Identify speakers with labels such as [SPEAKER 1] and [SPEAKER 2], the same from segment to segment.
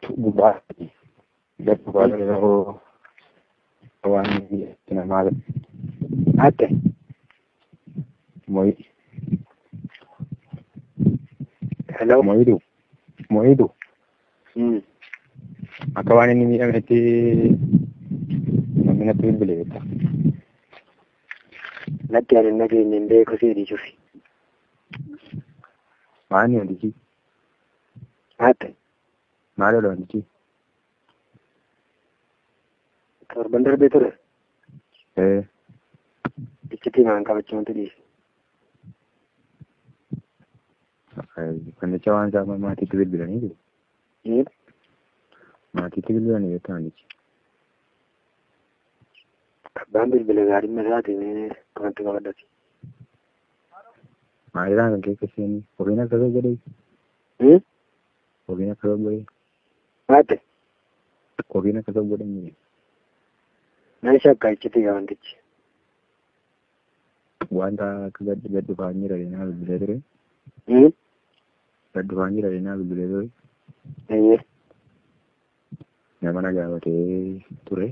[SPEAKER 1] Gubbaa gad gubbaa yeroo waan namaa
[SPEAKER 2] Ate.
[SPEAKER 1] Mo'i.
[SPEAKER 2] Hello.
[SPEAKER 1] Mo'idu. Mo'idu. Akka waan inni miidhametti namni natti bilbile beektaa.
[SPEAKER 2] Natti ani hin dhageenye hin beeku siidhi cufi.
[SPEAKER 1] Maali wantichi?
[SPEAKER 2] Ate.
[SPEAKER 1] Maal ola wantichi?
[SPEAKER 2] Torban darbee ture.
[SPEAKER 1] Ee.
[SPEAKER 2] Iccitii maan qabachumatu dhiise.
[SPEAKER 1] Wanticha waan isaa maatiitti bilbilanii jiru. Maatiitti bilbilanii beektaa wantichi.
[SPEAKER 2] Abbaan bilbila gaariin isaatii mee qabatti qabadhati.
[SPEAKER 1] Maalirraa kan keessa isheen ofiin akka ta'e jedhee. Ofiin akka ta'e godhee.
[SPEAKER 2] Ate.
[SPEAKER 1] Ofiin akka ta'e godhee.
[SPEAKER 2] Nan shakka iccitii wantichi.
[SPEAKER 1] Wanta akka gad gad dhufaa hin jira naa bilbilee ture. Gad dhufaa hin jira naa bilbilee ture. Nama na gaafatee ture.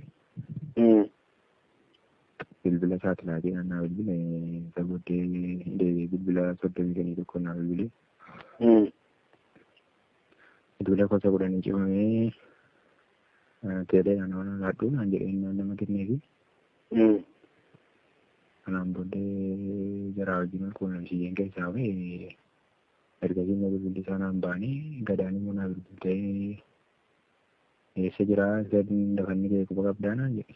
[SPEAKER 1] Bilbila saatilaatiin naa bilbile isa booddee deebi'ee bilbila 31 naa bilbile. Bilbila gosa 10 cimamee teelee nama laadhuu naan jedhee nama kenneefi. Kanaan booddee jaraa wajjin quunnamsiiseen keessaa ba'e ergasii immoo bilbilli isaa naan baanee gadaan immoo naa bilbiltee eessa jiraa lafanni kee quba qabdaa naan jedhe.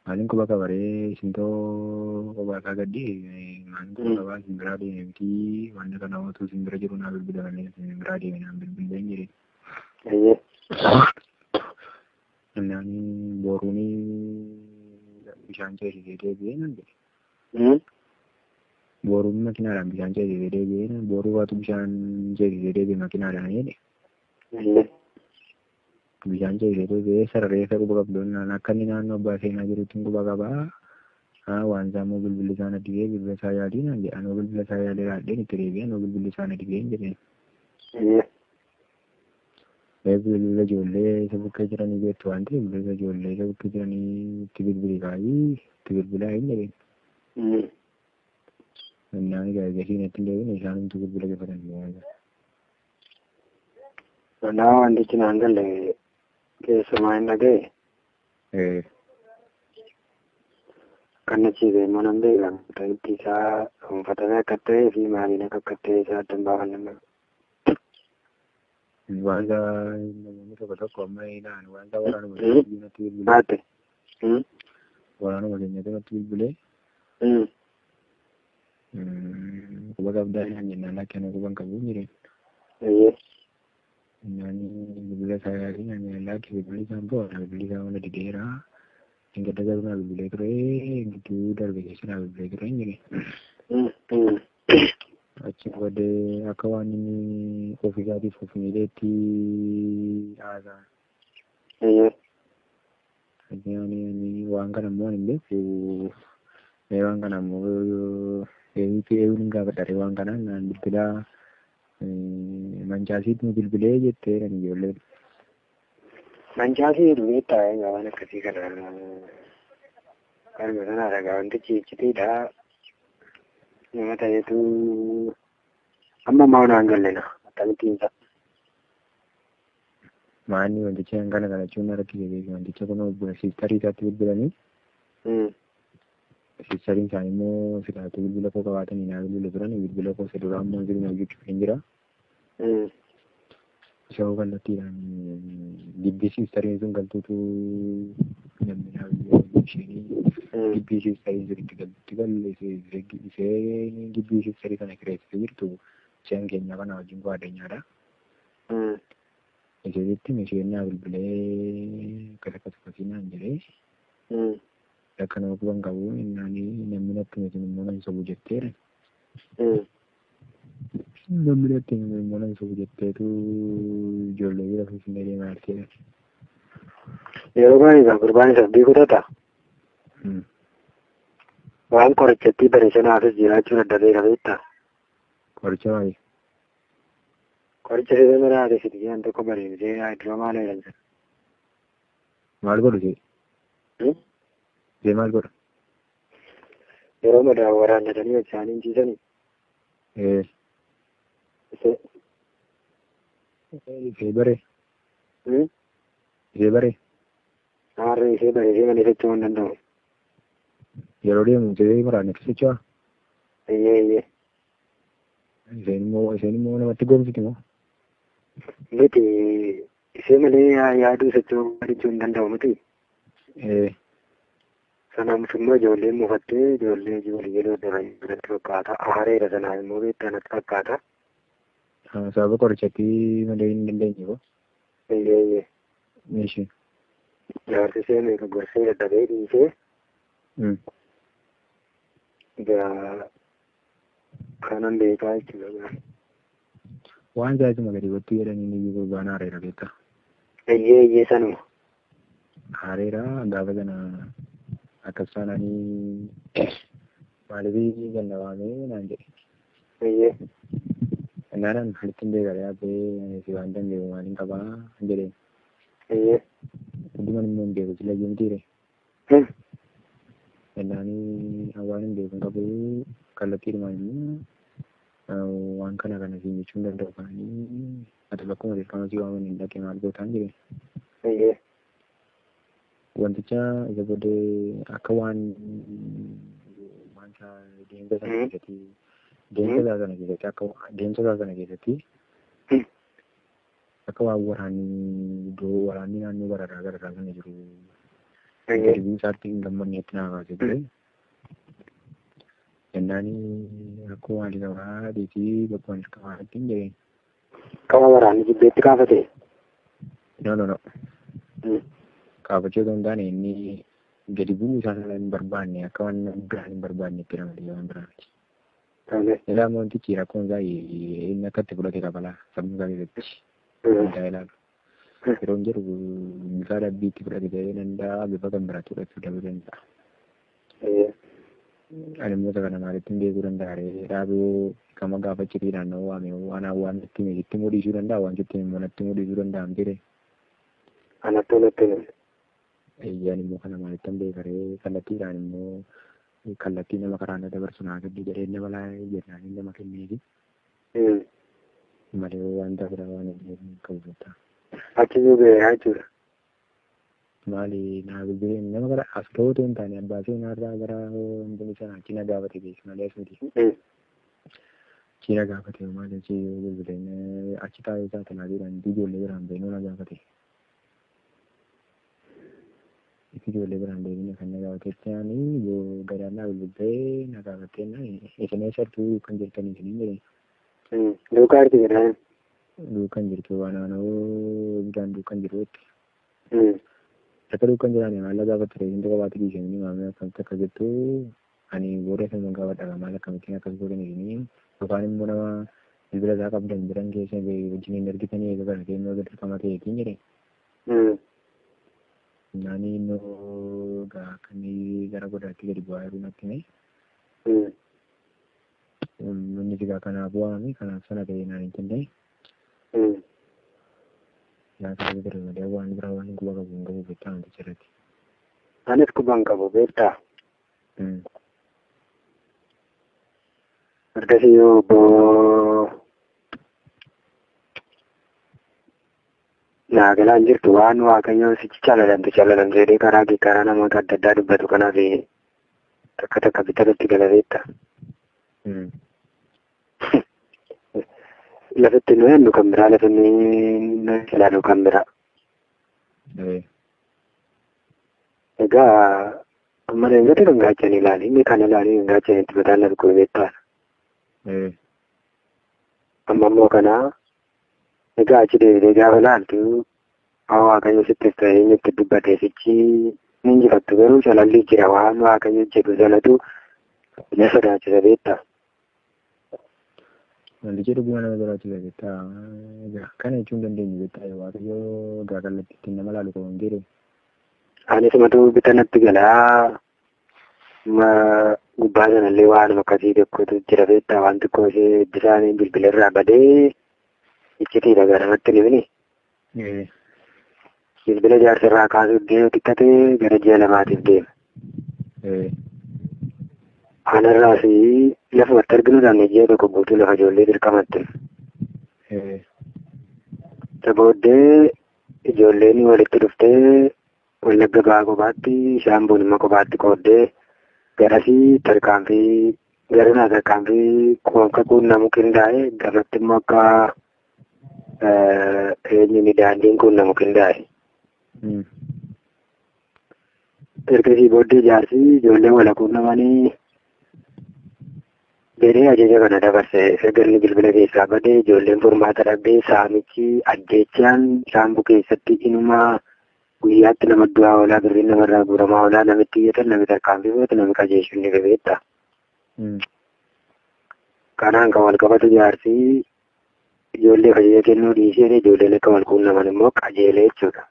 [SPEAKER 1] Maaliin quba qabaree isintoo qobaasaa gaddi maaliin quba qabaa isin biraa deeme miti wanta kana otuu isin bira jiru naa bilbila malee isin biraa deeme naan bilbillee hin jedhe. Innaan boruun bishaan ceesisee deebi'ee naan jedhe. Boruun makiinaadhaan bishaan ceesisee deebi'ee boruu baatu bishaan ceesisee deebi'e makiinaadhaan jedhe. Bishaan ceesisee deebi'ee sarareessa quba qabdoon akka inni naannoo abbaa seenaa jirutti quba qabaa. Waan isaa immoo bilbilli isaa na dhibee bilbila isaa yaalii naan jedhe. Anoo bilbila isaa yaalee raadheen itti deebi'ee anoo bilbilli isaa na dhibee hin jedheen. Bilbila ijoollee isa bukkee jiranii beektu waan ta'eef bilbila ijoollee isa bukkee jiranii itti bilbili kaayii itti bilbilaa hin jedheen. Innaan egaa ergasii natti hin deebine isaanumtu bilbila cufatan.
[SPEAKER 2] Naa wantichi naan galle keessumaa hin dhaga'e. Kan achi immoo nan beeka itti isaa dhuunfatamee akka ta'ee fi maaliin akka ta'e isaa adda hin baafanne.
[SPEAKER 1] Wanta namoonni tokko tokko amma ilaalan wanta waraanuma keenyatti bilbilee. Waraanuma keenyatti natti bilbilee. Quba qabdaa naan jennaan akka inni quba hin qabu hin jedheen. Innaan bilbila isaa yaalii naan jennaan lakki bilbilli isaa hin bo'oodha bilbilli isaa hunda dideera. Gadda garuu naa bilbilee ture gidduu darbe keessa naa bilbilee ture hin jedheen. Achi booddee akka waan inni ofiisaatiif of miidheetti haasa'a. Waan kana immoo ani hin beeku. Mee waan kana immoo eenyutu eenyuun hin gaafadha waan kana naan bilbila mancaasiitti nu bilbilee jettee ani ijoolleen.
[SPEAKER 2] Mancaasii beektaa egaa waan akkasii kana kanuma sanaadha egaa wantichi iccitiidha. Nama ta'etu amma ammaa naan galle na akkamittiin ta'a.
[SPEAKER 1] Maanni wanticha kana kana jechuun na rakkise beeku wanticha kun siistarii isaatti bilbilanii. Siistariin isaanii immoo silaatu bilbila koo qabaatanii naa bilbilu turan bilbila koo isa duraa immoo jiru hojjechuuf hin jira. Isa hoo kallattiidhaan gibbii siistariin sun galtuutu namni naa bilbilu isheen gibbii siistariin sun itti galtutti galle isheen gibbii siistarii kana kireessitee jirtu isheen keenya kana wajjin kwaadeenyaadha. Isheetti isheen naa bilbilee akkas akkas akkasii naan jedhee. Akka nama quba hin qabu innaan namni natti hime sun immoo nan sobu jetteera. Namni natti hime immoo nan sobu jetteetu ijoollee bira finfinnee deemaa jirtidha.
[SPEAKER 2] Yeroo baay'ee egaa gurbaan isaaf beeku taata. Waan qorichatti bare sanaafis jiraachuun adda ta'eera beektaa.
[SPEAKER 1] Qoricha maali?
[SPEAKER 2] Qoricha ishee maraate fiti jedhan tokko bareedee dura maal jedhan sana.
[SPEAKER 1] Maal godhu ishee? Ishee maal godhu?
[SPEAKER 2] Yeroo madaa waraannatanii isaanii ciisanii. Ishee.
[SPEAKER 1] Ishee baree. Ishee baree.
[SPEAKER 2] Harree ishee baree ishee malee socho'uu hin danda'u.
[SPEAKER 1] Yeroo deemu ishee maraannatti socho'a.
[SPEAKER 2] Iyyee iyyee.
[SPEAKER 1] Isheen immoo namatti goomsiti moo?
[SPEAKER 2] Miti ishee malee yaaduu socho'uu jechuu hin danda'u miti. Sanaaf immoo ijoolleen mufattee ijoollee walii galuu natti fakkaata. Aareera sanaaf immoo beektaa natti fakkaata.
[SPEAKER 1] Sababa qorichatti malee hin dandeenye koo?
[SPEAKER 2] Iyyee iyyee.
[SPEAKER 1] Ishee.
[SPEAKER 2] Jaarsi ishee meeqa gorsee dadhabee dhiisee. Egaa kanan beekaa jechuudha.
[SPEAKER 1] Waan jaajuma gadi gochuu jedhanii ni gurbaan aareera beektaa.
[SPEAKER 2] Iyyee iyyee sanuma.
[SPEAKER 1] Aareera gaafa sana akkas taananii maaliif ganna waamee naan jedhe.
[SPEAKER 2] Iyyee.
[SPEAKER 1] Naanaan maalitti hin beekare yaabbee si waan danda'u maaliin qabaa jedheen.
[SPEAKER 2] Iyyee.
[SPEAKER 1] Hundumaan immoo hin beeku sila iyyuu mitiire. Jennaanii waan hin beeku hin qabu kallattiidhumaan immoo waan kana kana siin jechuu hin danda'u kaanii ati bakkuma dirqama si waaman hin dhaqe maal gootaan jedheen.
[SPEAKER 2] Iyyee.
[SPEAKER 1] Wanticha isa booddee akka waan wanta deemsa sana keessatti deemsa isaa sana keessatti akka deemsa isaa sana keessatti akka waan waraanni iddoo waraanni naannoo garaagaraa garaagaraa sana jiru gadi isaatti hin gammadneetti naa kaasee ture. Jennaani rakkoo maalii qabaa dhiisii bakka waan dirqamaa ittiin jedheen.
[SPEAKER 2] Qaba waraanni jibbeetti kaafate?
[SPEAKER 1] No no no. Kaafachuu osoo hin taane inni gadi bu'uu isaa sana hin barbaanne akka waan biraan hin barbaanne itti namadee waan biraa miti. Ilaa wantichi rakkoon isaa inni akka itti fudhate kabalaa sammuu isaa keessatti hundaa ilaalu. Yeroo hin jedhu bifa adabbiitti fudhate ta'ee danda'a bifa kan biraatti fudhachuu dhabuu danda'a. Ani immoo isa kana maalitti hin beekuu danda'a ree dhaabuu kama gaafa citiidhaan na waame waan waan natti hime sitti immoo dhiisuu danda'a waan sitti hime natti immoo dhiisuu danda'a miti ree.
[SPEAKER 2] Anatti natti hime.
[SPEAKER 1] Eeyyaan immoo kana maalitti hin beeka ree kallattiidhaan immoo kallattii nama karaa na dabarsu naa kenni jedhee nama laa jennaan nama kenneefi. Malee wanta biraa waan hin qabu beektaa.
[SPEAKER 2] Achi iyyuu ga'eera jechuudha.
[SPEAKER 1] Maali naa bilbilee nama gara as ga'uu otoo hin taane abbaa seenaarraa gara wanti sana achi na gaafate beeki malee as miti. Achi na gaafate maali achi bilbilee achi taa'ee isaa talaajiidhaan ijoollee biraan beenuu na gaafate. Ijoollee biraan deebine kan na gaafate jechaani yoo gadaan naa bilbiltee na gaafattee isin eessattuu kan jirtanii isiniin jedheen.
[SPEAKER 2] Duukaa jirti jedhaan.
[SPEAKER 1] Duukaan jirtu waan aanoo bishaan duukaan jiru jetti. Akka duukaan jiraane maal gaafatte reetiin tokko baate dhiisanii maamila akkamitti akka jettu ani booda sana gaafadha maal akkamittiin akkas godhan isinii yookaan immoo nama bilbila isaa qabdan jiran keessa wajjin hin argitanii eega kana kennuu dirqama ta'eetiin jedhe. Naani immoo gaa akka inni gara godaatti gadi bu'aa jiru natti hime. Inni sigaa kanaaf waame kanaaf sana ta'e naan hin kenne. Yaa kana ture malee waan biraa waan quba qabu hin qabu beektaa wanticha irratti.
[SPEAKER 2] Anis quba hin qabu beektaa. Ergasii yoo obbo Naagalaan jirtu waan Waaqayyoo sichi calalamtu calalamtu jedhee karaa kee karaa namoota adda addaa dubbatu kanaaf takka takka bitatutti gala beektaa. Lafatti nu yaadnu kan biraa lafa inni nu ilaalu kan biraa. Egaa amma leenjota kan gaachan ilaali inni kan ilaali kan gaachan itti mataan lafa kun beektaa. Amma immoo kana egaa achi deebitee gaafa ilaaltu waan Waaqayyo sitti ta'e inni itti dubbate sichi ni injifattu garuu calalli jira waan Waaqayyo jedhu sanatu na sodaachisa beektaa.
[SPEAKER 1] Wantichi dhuguma nama sodaachisa beektaa. Egaa kana jechuun dandeenyu beektaa Waaqayyo egaa kallattii ittiin nama laalu qabu hin jiru.
[SPEAKER 2] Anis matuu bita natti galaa gubbaa sanallee waan akkasii tokkotu jira beektaa waan xiqqoo ishee ibbisaanii bilbila irraa badee. Iccitiidha garamatti ni Bilbila jaarsarraa kaasuuf deemu xiqqatee gara ji'a lamaatiif deema. Kanarraas lafumatti arginuudhaan ji'a tokko guutuu lafa ijoollee dirqamatti. Isa booddee ijoolleen walitti dhuftee Wallagga ba'aa kophaatti, Shaambuun immoo kophaatti qooddee garasii tarkaanfii garanaa tarkaanfii akka quunnamu qindaa'e gamatti immoo akka eenyuun daandiin quunnamu qindaa'e. Ergasii booddee jaarsi ijoollee wal quunnamanii jedhee ajaja kana dabarse. Erga inni bilbila keessaa badee ijoolleen furmaata dhabdee saamichi ajjeechaan Shaambuu keessatti inumaa guyyaatti nama du'aa oolaa birriin namarraa guuramaa oolaa namitti iyyatan nami tarkaanfii fudhatu nami qajeelchu ni beekta. Kanaan kan wal qabatu jaarsi ijoollee ajaja kennuu dhiisee ijoolleen akka wal quunnaman immoo qajeelee jechuudha.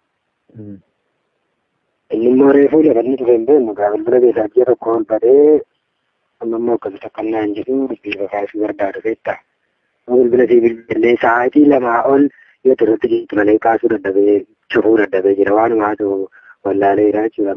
[SPEAKER 2] Inni immoo reefuu lafa inni dhufe hin beeknu gaa bilbila keessaa ji'a tokko ol badee amma immoo akkasitti akka naan jedhu dubbii bakaasuu barbaadu beekta. Bilbila sii bilbilee sa'aatii lamaa ol yoo turretti jirtu malee kaasuu dadhabee cufuu dadhabee jira waanuma haa ta'u wallaaleera jechuudha.